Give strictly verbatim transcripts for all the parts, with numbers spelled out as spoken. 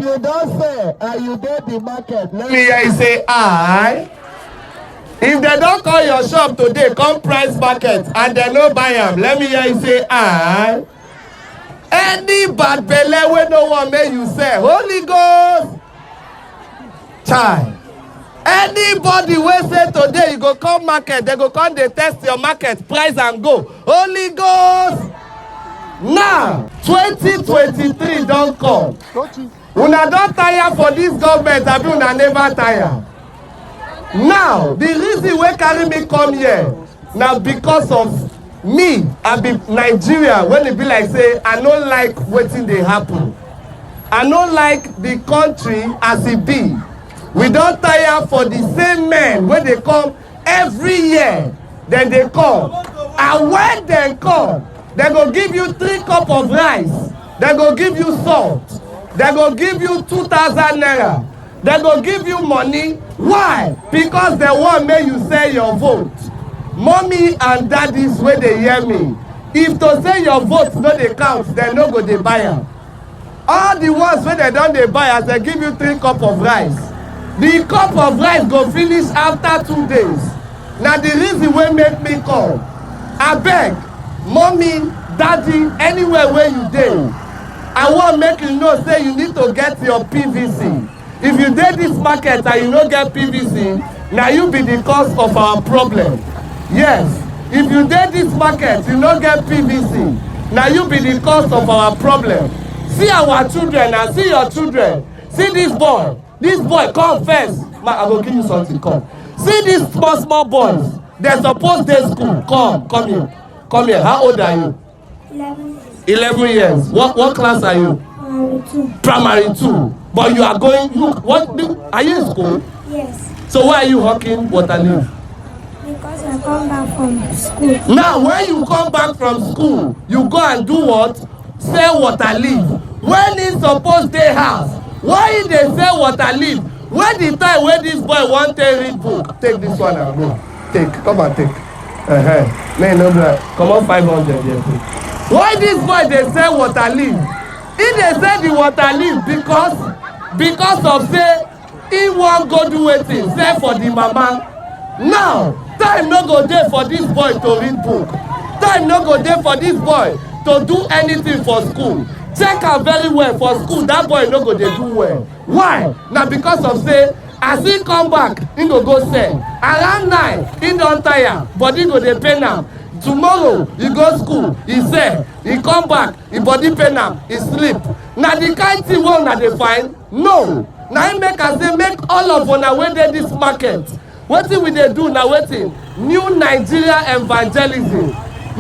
You don sell and you dey the market. Let me hear you say, "I." If dem don call your shop today, come price market, and dem no buy am, let me hear you say, "I." Any bad belle wey no wan make you sell, Holy Ghost, chai. Anybody wey say today you go come market, dem go come dey test your market price and go, Holy Ghost. Now, twenty twenty-three don come. Una don tire for this government, abi una never tire? Now, the reason wey carry me come here na because of me. I be Nigeria, when e be like say I no like wetin dey happen. I no like the country as e be. We don tire for the same men wey dey come every year. Dem dey come, and when dem come, dem go give you three cup of rice, dem go give you salt, dem go give you two thousand naira, dem go give you money. Why? Because dem wan make you sell your vote. Mommy and daddies wey dey hear me, if to say your vote no dey count, dem no go dey buy am. All the ones wey dem don dey buy, as dem give you three cup of rice, the cup of rice go finish after two days. Na the reason wey make me come. Abeg, mommy, daddy, anywhere wey you dey, I wan make you know say you need to get your P V C. If you dey this market and you no get P V C, na you be the cause of our problem. Yes, if you dey this market, you no get P V C, na you be the cause of our problem. See our children and see your children. See this boy. This boy, come first. Ma, I go give you something. Come. See these small, small boys. Dem suppose dey school. Come, come here. Come here. How old are you? Eleven years. Eleven years. What, what class are you? Primary two. Primary two. But you are going, you, what, do, are you in school? Yes. So why are you hawking water leaf? Because I come back from school. Now, when you come back from school, you go and do what? Sell water leaf. When he suppose dey house, why he dey sell water leaf? When the time wey this boy wan take read book, take this one and go. Take, come and take. Uh-huh. May no be like, comot five hundred here, take. Why this boy dey sell water leaf? He dey sell the water leaf because, because of say he wan go do wetin? Sell for the mama. Now, time no go dey for this boy to read book. Time no go dey for this boy to do anything for school. Check am very well for school, that boy no go dey do well. Why? Na because of say, as he come back, he go go sell. Around nine, he don tire, body go dey pain am. Tomorrow, he go school, he sell, he come back, he body pain am, he sleep. Na the kind thing wey una dey find? No. Na im make I say make all of una wey dey this market, wetin we dey do na wetin? New Nigeria evangelism.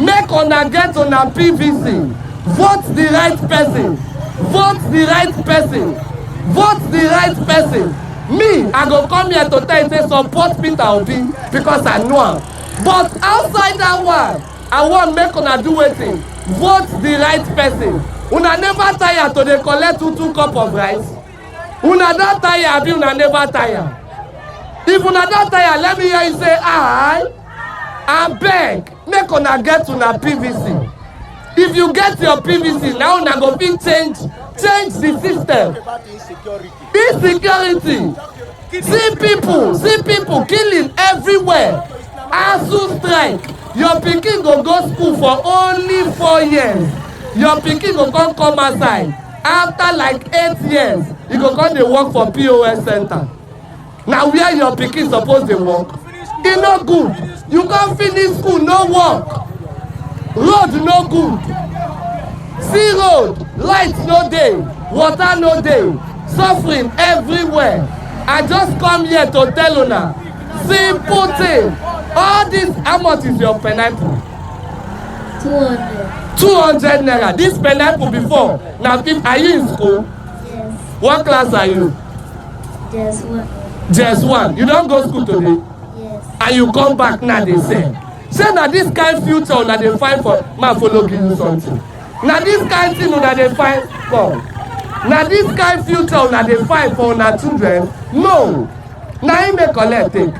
Make una get una P V C. Vote the right person. Vote the right person. Vote the right person. Me, I go come here to tell you say support Peter Obi because I know am. But outside that one, I wan make una do wetin? Vote the right person. Una never tire to dey collect two two cup of rice? Una don tire, abi una never tire? If una don tire, let me hear you say, "I." Abeg, make una get una P V C. If you get your P V C, now una go fit change, change the system. Insecurity. See people, see people killing everywhere. ASUU strike. Your pikin go go school for only four years. Your pikin go come come outside. After like eight years, you go come dey work for P O S center. Na where your pikin suppose dey work? E no good. You come finish school, no work. Road no good. See road, light no dey, water no dey, suffering everywhere. I just come here to tell una simple thing. All this, how much is your pineapple? Two hundred. Two hundred naira. This pineapple before, na fif-, are you in school? Yes. What class are you? J S one. J S one. You don go school today? Yes. And you come back now dey sell. Say na this kind future una dey find for, ma follow give you something. Na this kind thing una dey find for. Na this kind future una dey find for una children. No. Na im make collect take.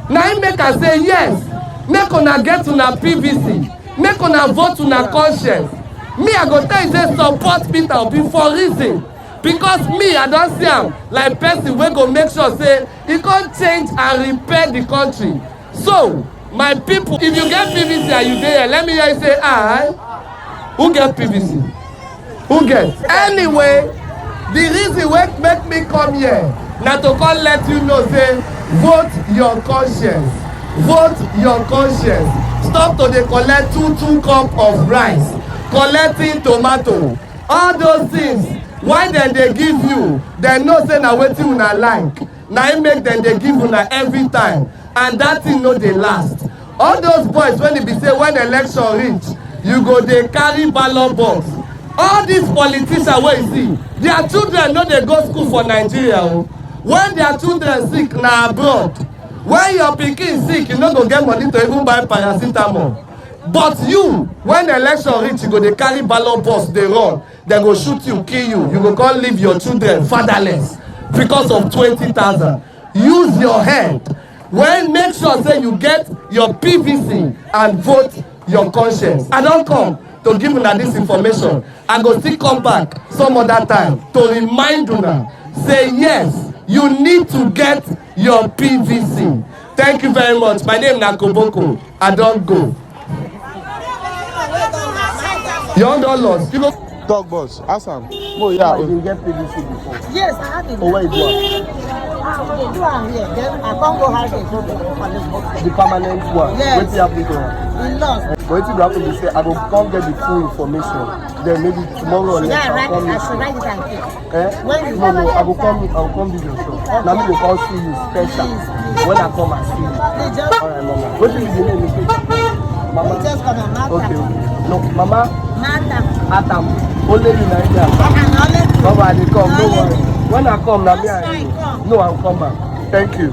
Na im make I say yes. Make una get una P V C. Make una vote una conscience. Me, I go tell you say support Peter Obi for reason. Because me, I don see am like person wey go make sure say e come change and repair the country. So, my people, if you get P V C and you dey here, let me hear you say, "I." Who get P V C? Who get? Anyway, the reason wey make me come here na to come let you know say vote your conscience. Vote your conscience. Stop to dey collect two two cup of rice, collecting tomato. All those things, why dem dey give you? Dem know say na wetin una like. Na im make dem dey give una every time, and that thing no dey last. All those boys, when e be say when election reach, you go dey carry ballot box. All these politicians wey you see, their children no dey go school for Nigeria o. When their children sick, na abroad. When your pikin sick, you no go get money to even buy paracetamol. But you, when election reach, you go dey carry ballot box dey run. Dem go shoot you, kill you. You go come leave your children fatherless because of twenty thousand. Use your head. Well, make sure say you get your P V C and vote your conscience. I don come to give una this information. I go still come back some other time to remind una say yes, you need to get your P V C. Thank you very much. My name na Koboko. I don go. Your own don lost. You go. Talk, boss. Ask am. Mo, yeah. I bin get P V C before. Yes, I have it. Oh, where you do am? Ah, we dey do am here. Then I come go house dey go collect. The permanent one. Yes. Wetin happen to am? We lost. But wetin go happen be say I go come get the full information. Then maybe tomorrow or next I come meet you. Yeah, right. I should write it and keep. Eh? When you No, no, I go come, I go come visit your shop. Na me go come see you special. When I come and see you. Please just All right, mama. Wetin be the name again? Mama. Just come on, Mata. Okay, okay. No, mama. Mata. Atam. Only you na here. Uh-uh, only you. Mama, I dey come. No Only worry. you. When I come, na me Just and you. Come. No, I'll come back. Thank you.